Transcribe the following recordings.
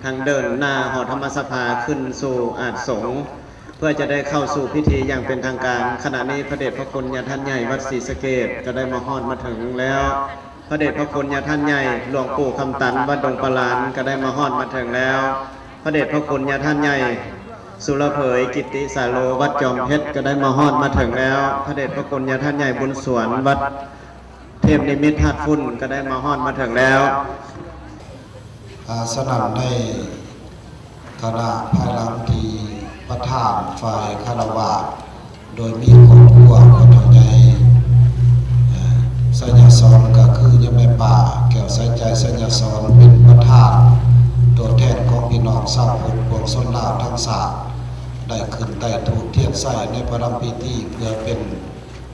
ທາງເດີນໜ້າຫໍທຳມະສະພາຂຶ້ນສູ່ອາດສົງ ເພື່ອຈະໄດ້ເຂົ້າສູ່ພິທີຢ່າງເປັນທາງການ. ຂະນະນີ້ພະເດດພະຄຸນຍາທ່ານໃຫຍ່ວັດສີສະເກດກໍໄດ້ມາຮອດມາເຖິງແລ້ວ. ພະເດດພະຄຸນຍາທ່ານໃຫຍ່ຫຼວງປູ່ຄຳຕັນວັດດົງປະລານກໍໄດ້ມາຮອດມາເຖິງແລ້ວ. ພະເດດພະຄຸນຍາທ່ານໃຫຍ່ສຸລະເຜີຍກິດຕິສາໂລວັດຈອມເພັດກໍໄດ້ມາຮອດມາເຖິງແລ້ວ. ພະເດດພະຄຸນຍາທ່ານໃຫຍ່ບຸນສວນວັດ ເທບນິມິດທາດຝຸ່ນກໍໄດ້ມາຮອດມາເຖິງແລ້ວ. ອາ ສະນັ້ນໃນຖານະພາຍຫຼັງທີ່ປະທານຝ່າຍຄາລະວາດ ໂດຍມີຄອບຄົວພໍ່ເຖົ້າໃຫຍ່ ອາ ໄຊຍະສອນ ກໍຄືຍາແມ່ປ້າ ແກ້ວໃສໃຈ ໄຊຍະສອນ ເປັນປະທານ ຕົວແທນຂອງພີ່ນ້ອງຊາວພຸດປວງຊົນລາວທັງຊາດ ໄດ້ຂຶ້ນໄຕ້ທູບທຽນໄຊໃນພະລຳພິທີ ເພື່ອເປັນ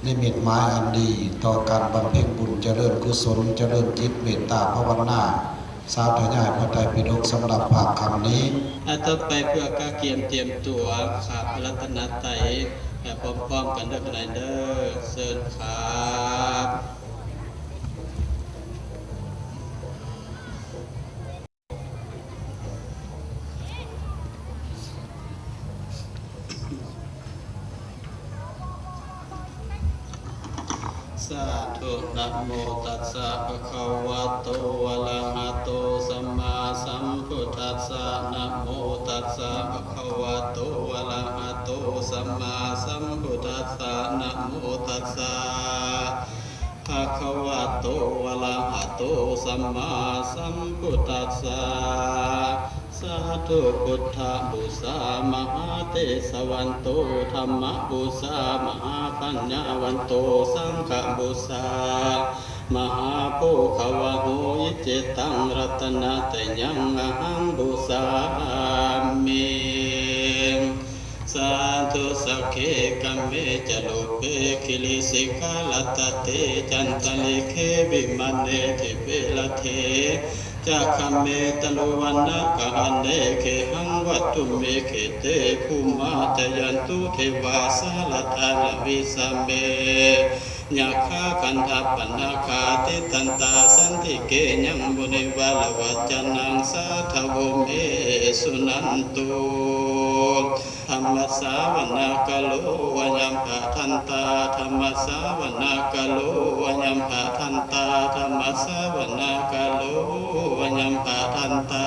ນິມິດໝາຍອັນດີຕໍ່ການບຳເພັນບຸນ ຈະເລີນກຸສົນ ຈະເລີນຈິດເມດຕາພາວະນາ ສາທະຍາຍພະໄຕປິດົກສຳລັບພາກຄ່ຳນີ້. ອາ ຕໍ່ໄປເພື່ອກະກຽມຕຽມຕົວຂາບພະລັດຕະນະໄຕ ແລະ ພ້ອມໆກັນເດີ ເດີ ເຊີນຂາບ. Sādhu. Namo tassa bhagavato arahato sammāsambuddhassa. Namo tassa bhagavato arahato sammāsambuddhassa. Namo tassa bhagavato arahato sammāsambuddhassa. Sādhu. Buddhapūjā mahātejavanto, dhammapūjā mahāpaññāvanto, saṅghapūjā mahābhogavāho, iccettaṃ ratanattayaṃ ahaṃ pūjāmi. Sādhu. Sagge kāme ca rūpe girisikharataṭe cantalikkhe vimāne, dīpe raṭṭhe ca gāme taruvanagahane gehavatthumhi khette, bhummā cāyantu devā jalathalavisame yakkhagandhabbanāgā, tiṭṭhantā santike yaṃ munivaravacanaṃ sādhavo me suṇantu. Dhammassavanakālo ayam bhadantā. Dhammassavanakālo ayam bhadantā. Dhammassavanakālo ayam bhadantā.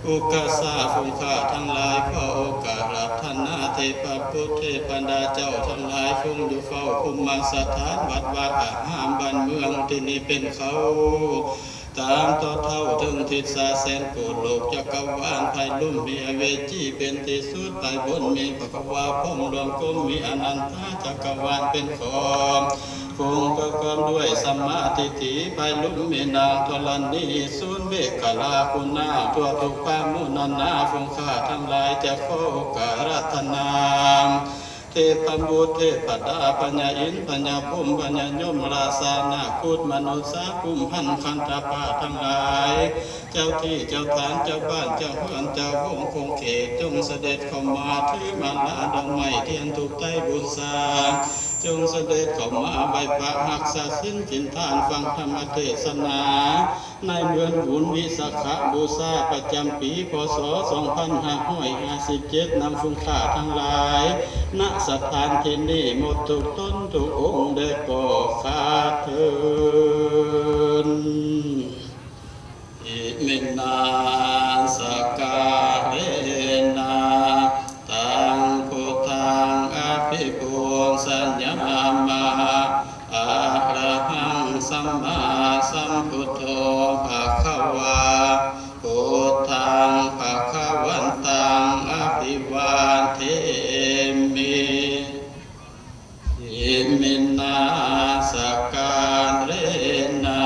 ອຸກາສະ ຝູງຂ້າທັງຫຼາຍ ຂໍໂອກາດອາຣາທະນາ ເທບະບຸດເທບະດາເຈົ້າທັງຫຼາຍ ຈົ່ງຢູ່ເຝົ້າພູມມະສະຖານ ວັດວາອາຮາມ ບ້ານເມືອງ ທີ່ນີ້ເປັນເຂົາ ຕາມຕໍ່ເທົ່າເທິງທິດຊາແສນໂກດໂລກຈັກກະວານ ພາຍລຸ່ມມີອະເວຈີເປັນທີ່ສຸດ ພາຍບົນມີພະຄະວາ ພົມລວມກົມມີອະນັນຕາຈັກກະວານເປັນຂອບ ຝູງປະກອບດ້ວຍສຳມາທິດຖິ ພາຍລຸ່ມມີນາງທໍລະນີ ສູນເວກະລາຄຸນາ ທົ່ວທຸກພາກໝູນນານາ ຝູງຂ້າທັງຫຼາຍຈະຂໍໂອກາດອາຣາທະນາ ເທບະບຸດເທບະດາ ພະຍາອິນ ພະຍາພົມ ພະຍາຍົມ ລາຊານາກຄຸດ ມະນຸດສາ ກຸມພັນ ຄັນທະພາທັງຫຼາຍ ເຈົ້າທີ່ເຈົ້າຖານ ເຈົ້າບ້ານ ເຈົ້າເຮືອນ ເຈົ້າວົງຂົງເຂດ ຈົ່ງສະເດັດເຂົ້າມາ ຖືມາລາດອກໄມ້ທຽນທູບໄຕ້ບູຊາ ຈົ່ງສະເດັດເຂົ້າມາໄຫວ້ພະ ຮັກສາສິນກິນທານ ຟັງທຳມະເທດສະໜາ ໃນເດືອນບຸນວິສາຂະບູຊາ ປະຈຳປີ ພ.ສ. ສອງພັນຫ້າຮ້ອຍຫ້າສິບເຈັດ ນຳຝູງຂ້າທັງຫຼາຍ ນະສະຖານທີ່ນີ້ໝົດທຸກຕົນທຸກອົງແດ່ກໍຂ້າເທີນ. Iminā sakkārena taṃ buddhaṃ abhipūjayāma. Arahaṃ sammāsambuddho bhagavā, buddhaṃ bhagavantaṃ abhivādemi. Iminā sakkārena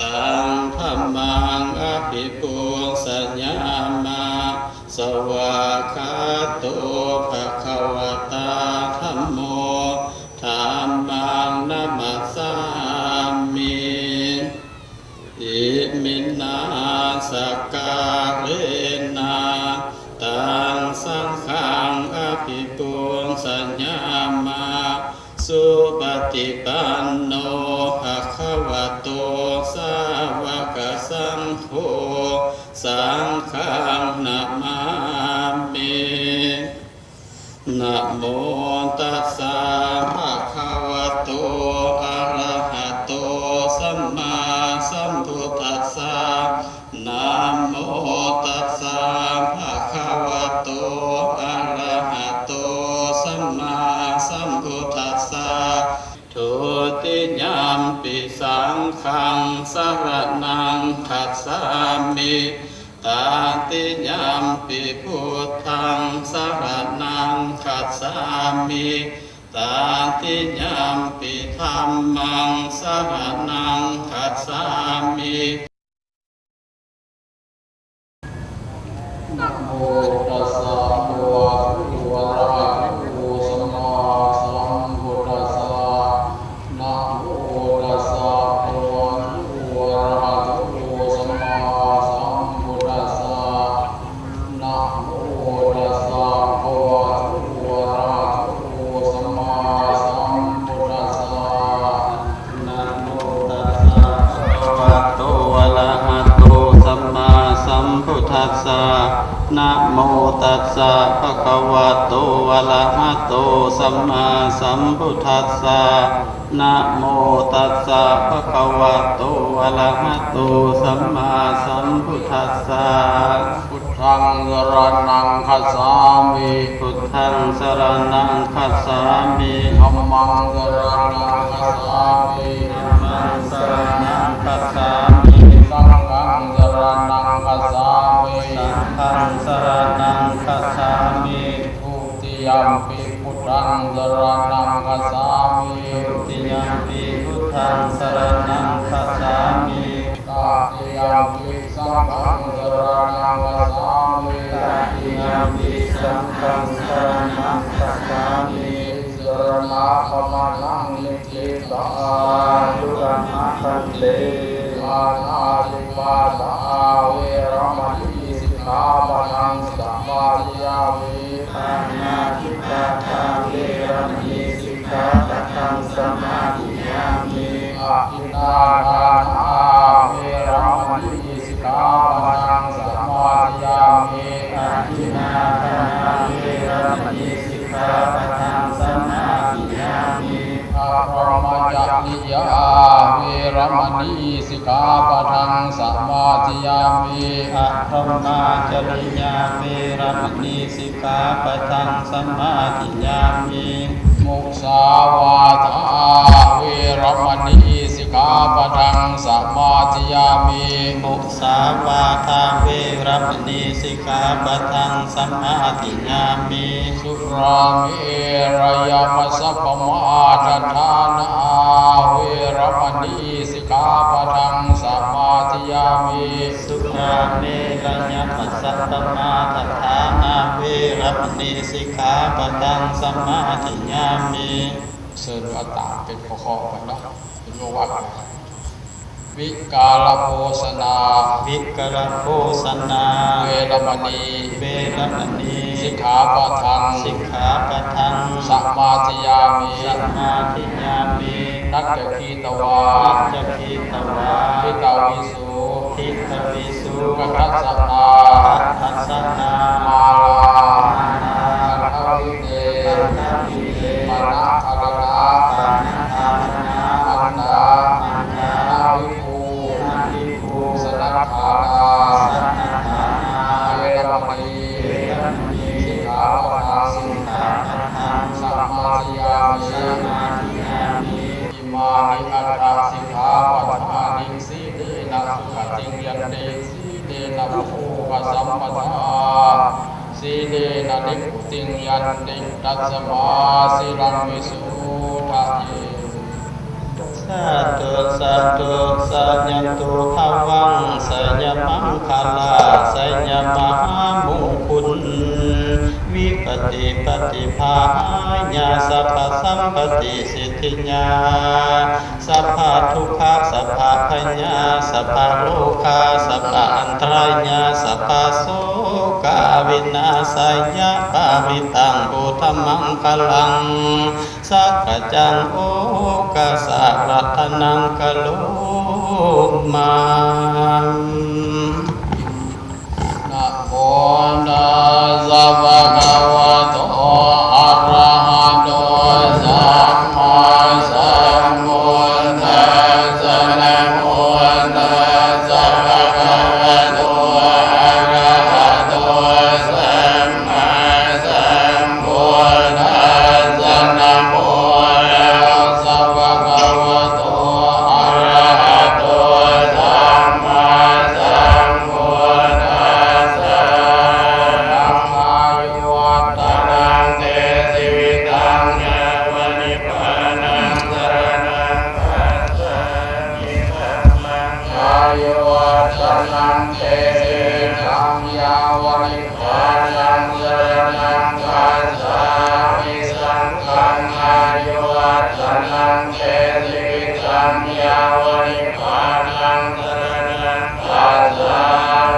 taṃ dhammaṃ abhipūjayāma. Svākkhāto bhagavatā dhammo, dhammaṃ namassāmi. Iminā sakkārena taṃ saṅghaṃ abhipūjayāma. Supaṭipanno bhagavato sāvakasaṅgho, ໂທ ສັງຄັງນະມາມິ. ນະໂມຕັດສະ ພະຄະວະໂຕ ອະລະຫະໂຕ ສຳມາສຳພຸດທັດສະ. ນະໂມຕັດສະ ພະຄະວະໂຕ ອະລະຫະໂຕ ສຳມາສຳພຸດທັດສະ. ທຸຕິຍຳປິສັງຄັງ ສະລະນັງຄັດສາມິ. ຕະຕິຍຳປິພຸດທັງ ສະລະນັງຄັດສາມິ. ຕະຕິຍຳປິທຳມັງ ສະລະນັງຄັດສາມິ. ນະໂມຕັດສະ ພະຄະວະໂຕ ອະລະຫະໂຕ ສຳມາສຳພຸດທັດສະ. ນະໂມຕັດສະ ພະຄະວະໂຕ ອະລະຫະໂຕ ສຳມາສຳພຸດທັດສະ. ນະໂມຕັດສະ ພະຄະວະໂຕ ອະລະຫະໂຕ ສຳມາສຳພຸດທັດສະ. ນະໂມຕັດສະ ພະຄະວະໂຕ ອະລະຫະໂຕ ສຳມາສຳພຸດທັດສະ. ນະໂມຕັດສະ ພະຄະວະໂຕ ອະລະຫະໂຕ ສຳມາສຳພຸດທັດສະ. ນະໂມຕັດສະ ພະຄະວະໂຕ ອະລະຫະໂຕ ສຳມາສຳພຸດທັດສະ. ພຸດທັງສະລະນັງຄັດສາມິ. ພຸດທັງສະລະນັງຄັດສາມິ. ທຳມັງສະລະນັງຄັດສາມິ. ທຳມັງສະລະນັງຄັດສາມິ. ສັງຄັງສະລະນັງຄັດສາມິ. ສັງຄັງສະລະນັງຄັດສາມິ. ທຸຕິຍຳປິ ພຸດທັງສະລະນັງຄັດສາມິ. ທຸຕິຍຳປິ ພຸດທັງສະລະນັງຄັດສາມິ. ຕະຕິຍຳປິ ສັງຄັງສະລະນັງຄັດສາມິ. ຕະຕິຍຳປິ ສັງຄັງສະລະນັງຄັດສາມິ. ສະລະນະກຳມະທັງ ນິດຖິຕາ. ສາທຸ ຂະມາພັນເຕ. ປານາຕິປາຕາ ເວລະມະນີ ສິກຂາປະທັງ ສະມາທິຍາມິ. ປານາຕິປາຕາ ເວລະມະນີ ສິກຂາປະທັງ ສະມາທິຍາມິ. ອະທິນນາທານາ ເວລະມະນີ ສິກຂາປະທັງ ສະມາທິຍາມິ. ອະທິນນາທານາ ເວລະມະນີ ສິກຂາປະທັງ ສະມາທິຍາມິ. ອະພຣມະຈະລິຍາ ເວລະມະນີ ສິກຂາປະທັງ ສະມາທິຍາມິ. ອະພຣມະຈະລິຍາ ເວລະມະນີ ສິກຂາປະທັງ ສະມາທິຍາມິ. ມຸສາວາທາ ເວລະມະນີ ສິກຂາປະທັງ ສະມາທິຍາມິ. ມຸສາວາທາ ເວລະມະນີ ສິກຂາປະທັງ ສະມາທິຍາມິ. ສຸລາເມລະຍະມັດສະປະມາທະຖານາ ເວລະມະນີ ສິກຂາປະທັງ ສະມາທິຍາມິ. ສຸລາເມລະຍະມັດສະປະມາທະຖານາ ເວລະມະນີ ສິກຂາປະທັງ ສະມາທິຍາມິ. ເຊີນວ່າຕາມເປັນຂໍ້ໆໄປເນາະ ເປັນວງວັກ. ວິກາລະໂພຊະນາ ວິກາລະໂພຊະນາ ເວລະມະນີ ເວລະມະນີ ສິກຂາປະທັງ ສິກຂາປະທັງ ສະມາທິຍາມິ ສະມາທິຍາມິ ນັດຈະຄີຕະວາ ນັດຈະຄີຕະວາ ທິຕະວິ ສຸ ທິຕະວິສຸ ກະທັດສະນາ ກະທັດສະນາ ມາລາ ມາລາ ຄັນທະວິເຕ ຄັນທະວິເຕ ປະນະທາຣະນາ ປະນະທາຣະນາ ອັນຕາ ອັນຕາ ນະວິພູ ນະວິພູ ສະນັດຖານາ ສະນັດຖານາ ເວລະມະນີ ເວລະມະນີ ສິກຂາປະທັງ ສິກຂາປະທັງ ສະມາທິຍາມິ ສະມາທິຍາມິ ອິມານິອັດຖະສິກຂາປະທານິ ສີເລນະສຸຂະຕິງຍັນຕິ ສີເລນະພະໂພຄະສຳປະທາ ສີເລນະນິບພຸຕິງຍັນຕິ ຕັດສະມາສີລັງວິສຸດທະເຍ. ສາທຸ ສາທຸ ສາຍັນຕຸພະວັງ ສະຍະມັງຄະລາ ສະຍະມະຫາມຸງຄຸນ ວິປະຕິປະຕິພາຫາຍາ ສັບພະສຳປະຕິສິດທິຍາ ສັບພະທຸກຂະ ສັບພະພະຍາ ສັບພະໂລຄາ ສັບພະອັນຕະລາຍາ ສັບພະໂສກາວິນາສາຍະ ປາລິຕັງພຸດທະມັງຄະລັງ ສັກກະຈັງໂອກາສະລັດຕະນັງກະໂລມາ สสะ ภะคะวะโต อะระหะโต สัมมาสัมพุทธัสสะ นะโมตัสสะ ภะคะวะโต อะระหะโต สัมมาสัมพุทธัสสะ นะโมตัสสะ ภะคะวะโต อะระหะโต สัมมาสัม คัจฉา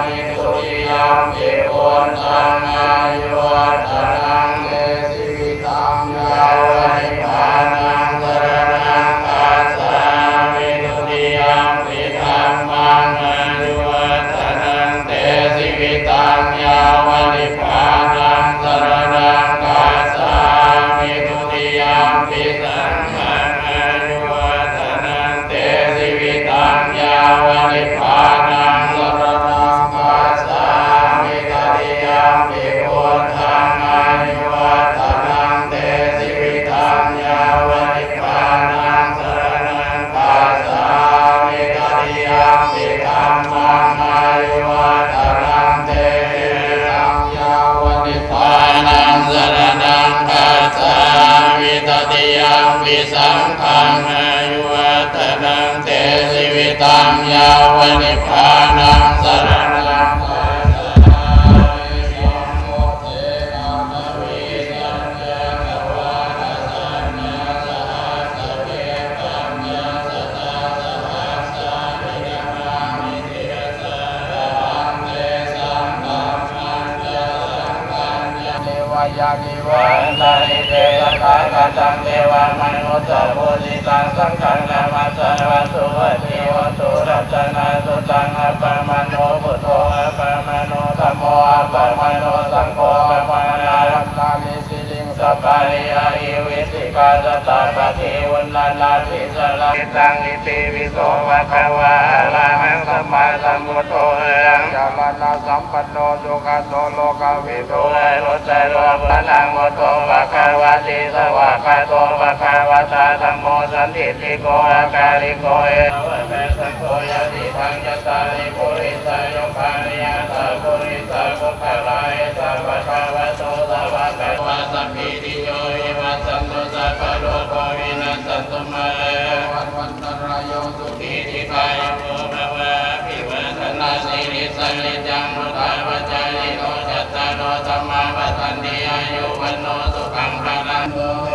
มิ ทุติยัมปิพุทธัง อายุวัฒนะ เต จีวิตัง ยาวะ นิพพานัง สรณัง คัจฉามิ ทุติยัมปิธัมมัง อายุวัฒนะ เต จีวิตัง ยาวะ นิพพานัง สรณัง คัจฉามิ ทุติยัมปิสังฆัง อายุวัฒนะ เต จีวิตัง ยาวะ นิพพานัง สรณัง คัจฉามิ ตติยัมปิพุทธัง อายุวัฒนะ เต จีวิตัง ยาวะ นิพพานัง สรณัง คัจฉามิ ตติยัมปิธัมมัง อายุวัฒนะ เต จีวิตัง ยาวะ นิพพานัง สรณัง คัจฉามิ ตติยัมปิสังฆัง อายุวัฒนะ เต จีวิตัง ยาวะ นิพพานัง สรณัง คัจฉามิ สังโฆ เต นะ ทวี สัญญา ทวาร สัญญา สหัสสะ เว ปัญญา สตา สหัสสะ นิยมามิ เต สา ทะ วัน เต สัง ธัม มัญ จะ สังฆัญ จะ เน วะ ยะ นิ วะ หันตาริ เต ตะ ถา คะ ตัง เด วะ มะ นุ สสะ ปู จิ ตัง สัง ฆัง นะ มัส สา มิ สุ วัต ถี โห ตุ รัต นะ สุ ตัง อัป ปะ มา โณ พุท โธ อัป ปะ มา โณ ธัม โม อัป ปะ มา โณ ສັງ โฆ อัป ปะ มา โณ สิ ริง สะ ปา ริ ยา หิ วิ สิ กา สะ ตา ปะ ฏิ วุณณ นา ติ สะ ระ นิ ตัง อิ ติ ปิ โส ภะ คะ วา อะ ระ หัง ສຳ ມາ ສຳ ພຸດ ໂທ ອະ ຣະ ຫະ ຕະ ຈະ ລະ ນະ ສຳ ປັນ ໂນ ສຸ ຂະ ໂຕ ໂລ ກະ ວິ ທູ ອະ ນຸດ ຕະ ໂຣ ພະ ລັງ ພຸດ ໂທ ພະ ຄະ ວາ ຕິ ສະ ວາ ກະ ໂຕ ພະ ຄະ ວະ ຕາ ທຳ ໂມ ສັນ ທິ ຕິ ໂກ ອາ ກາ ລິ ໂກ ເອ ສະ ວະ ກະ ສັງ ໂຄ ຍະ ຕິ ທັງ ຍະ ຕາ ນິ ປຸ ຣິ ສາ ຍຸ ກ າ ນິ ຍະ ຖາ ປຸ ຣິ ສາ ບຸກ ຄະ ລາ ເອ ສະ ພະ ຄະ ວະ ໂຕ ສະ ວະ ກະ ວາ ສະ ປີ ຕິ ໂຍ ວິ ວັດ ສັນ ຕຸ ສັບ ພະ ໂລ ໂກ ວິ ນັດ ສັນ ຕຸ ມາ ລາ ຍະ ວັດ ວັນ ຕະ ລາ ໂຍ ສຸ ຂີ ດີ ຄາ ຍຸ ໂກ ພະ ວະ ອະ ພິ ວາ ທະ ນາ ສິ ລິ ສະ ນິ ຈັງ ວຸດ ທາ ປະ ຈາ ຍິ ໂນ ຈັດ ຕາ ໂລ ທຳ ມາ ວັດ ທັນ ຕິ ອາ ຍຸ ວັນ ໂນ ສຸ ຂັງ ພະ ລັງ ໂຕ ເຕ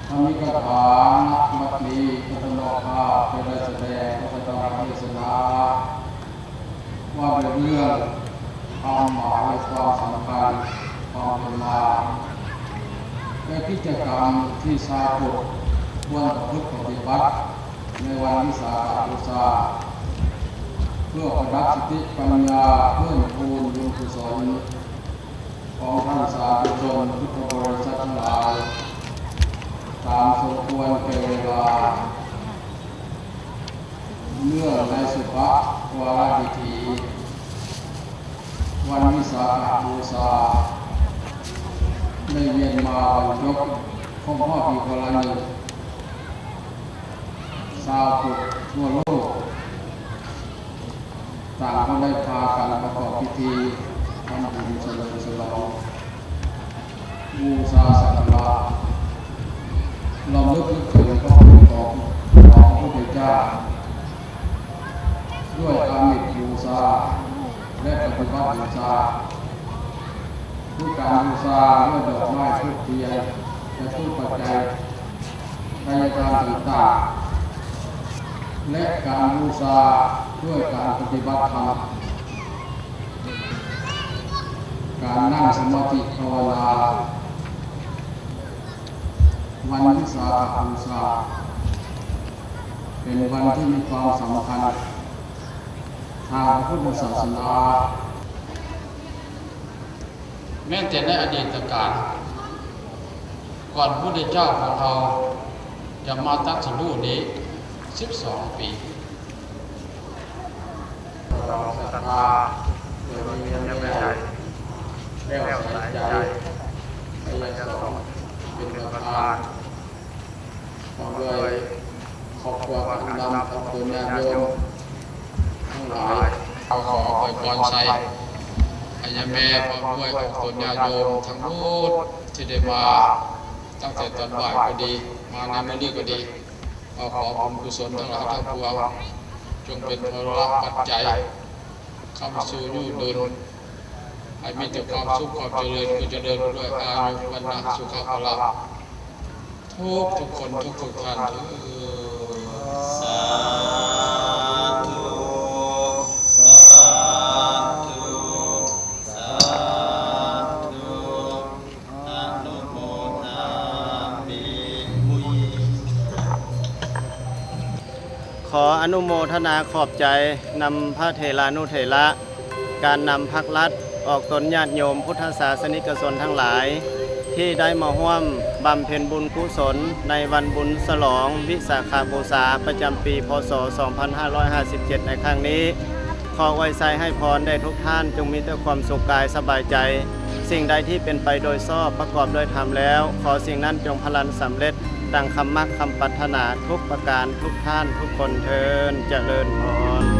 ທຳ ມີ ກະ ຖາ ນະ ບັດ ນີ້ ຂ້າພະເຈົ້າ ໄດ້ ສະ ແດງ ພະ ທຳ ເທ ສະ ນາ ວ່າ ດ້ວຍ ເລື່ອງ ຄວາມ ໝາຍ ແລະ ຄວາມ ສຳ ຄັນ ຄວາມ ເປັນ ມາ ແລະ ກິດ ຈະ ກຳ ທີ່ ຊາວ ພຸດ ຄວນ ປະ ພຶດ ປະ ຕິ ບັດ ໃນ ວັນ ວິສາ ຂະ ບູ ຊາ ເພື່ອ ປະ ດັບ ສະ ຕິ ປັນ ຍາ ເພີ່ມ ພູນ ບຸນ ກຸ ສົນ ຂອງ ທ່ານ ສາ ທຸ ຊົນ ພຸດ ທະ ບໍ ລິ ສັດ ທັງ ຫຼາຍ ຕາມ ສົມ ຄວນ ແກ່ ເວ ລາ ເນື່ອງ ໃນ ສຸພະ ວາ ຣະ ພິ ທີ ວັນ ວິສາ ຂະ ບູ ຊາ ໄດ້ ວຽນ ມາ ບັນ ຈົບ ຄົບ ຮອບ ອີກ ວາ ລະ ໜຶ່ງ ຊາວ ພຸດ ທົ່ວ ໂລກ ຕ່າງ ກໍ ໄດ້ ພາ ກັນ ປະ ກອບ ພິ ທີ ທຳ ບຸນ ສະ ເຫຼີມ ສະ ຫຼອງ ບູ ຊາ ສັກ ກາ ຣະ ລຳ ລຶກ ນຶກ ເຖິງ ພະ ຄຸນ ຂອງ ຂອງ ພະ ພຸດ ທະ ເຈົ້າ ດ້ວຍ ອາ ມິດ ບູ ຊາ ແລະ ປະ ຕິ ບັດ ບູ ຊາ ຄື ການ ບູ ຊາ ດ້ວຍ ດອກ ໄມ້ ທູບ ທຽນ ຈະ ຕຸ ປັດ ໄຈ ໄທ ຍະ ທານ ຕ່າງໆ ແລະ ການ ບູ ຊາ ດ້ວຍ ການ ປະ ຕິ ບັດ ທຳ ການ ນັ່ງ ສະ ມາ ທິ ພາ ວະ ນາ ວັນວິສາຂະບູຊາ ເປັນວັນທີ່ມີຄວາມສຳຄັນທາງພະພຸດທະສາສະໜາ. ແມ່ນແຕ່ໃນອະດີດຕະການ ກ່ອນພະພຸດທະເຈົ້າຂອງເຮົາຈະມາຕັດສະຮູ້ນີ້ສິບສອງປີ ສະຫຼອງສັດທາ ໂດຍມີຍາແມ່ໃຫຍ່ ແກ້ວສາຍໃຈ ໄຊຍະສອນ ເປັນປະທານ ພ້ອມດ້ວຍຄອບຄົວການນຳຂອງຕົນຍາດໂຍມທັງຫຼາຍ. ເຮົາຂໍອວຍພອນໃສ່ໃຫ້ຍາແມ່ພ້ອມດ້ວຍຂອງຕົນຍາດໂຍມທັງໝົດທີ່ໄດ້ມາຕັ້ງແຕ່ຕອນບ່າຍກໍດີ ມາໃນມື້ນີ້ກໍດີ. ເຮົາຂໍບຸນກຸສົນທັງຫຼາຍທັງປວງ ຈົ່ງເປັນພະລະປັດໄຈ ຄ້ຳຊູຢູ່ດົນ ໃຫ້ມີແຕ່ຄວາມສຸກຄວາມຈະເລີນ ຄືຈະເລີນດ້ວຍອາຍຸ ວັນນະ ສຸຂະ ພະລະ ທຸກໆຄົນທຸກໆທ່ານເທີ້ນ. ສາທຸ ສາທຸ ສາທຸ ອະນຸໂມທາມິ ຂອອະນຸໂມທະນາຂອບໃຈນຳພະເຖລານຸເຖລະ ການນຳພັກລັດ ອອກຕົນຍາດໂຍມພຸດທະສາສະນິກະຊົນທັງຫຼາຍ ທີ່ໄດ້ມາຮ່ວມບຳເພັນບຸນກຸສົນໃນວັນບຸນສະຫຼອງວິສາຂະບູຊາ ປະຈຳປີ ພ.ສ. ສອງພັນຫ້າຮ້ອຍຫ້າສິບເຈັດ ໃນຄັ້ງນີ້. ຂໍອວຍໄຊໃຫ້ພອນແດ່ທຸກທ່ານ ຈົ່ງມີແຕ່ຄວາມສຸກກາຍສະບາຍໃຈ. ສິ່ງໃດທີ່ເປັນໄປໂດຍຊອບ ປະກອບດ້ວຍທຳແລ້ວ ຂໍສິ່ງນັ້ນຈົ່ງພະລັນສຳເລັດ ດັ່ງຄຳມັກຄຳປັດຖະໜາທຸກປະການ ທຸກທ່ານທຸກຄົນເທີ້ນ. ຈະເລີນພອນ.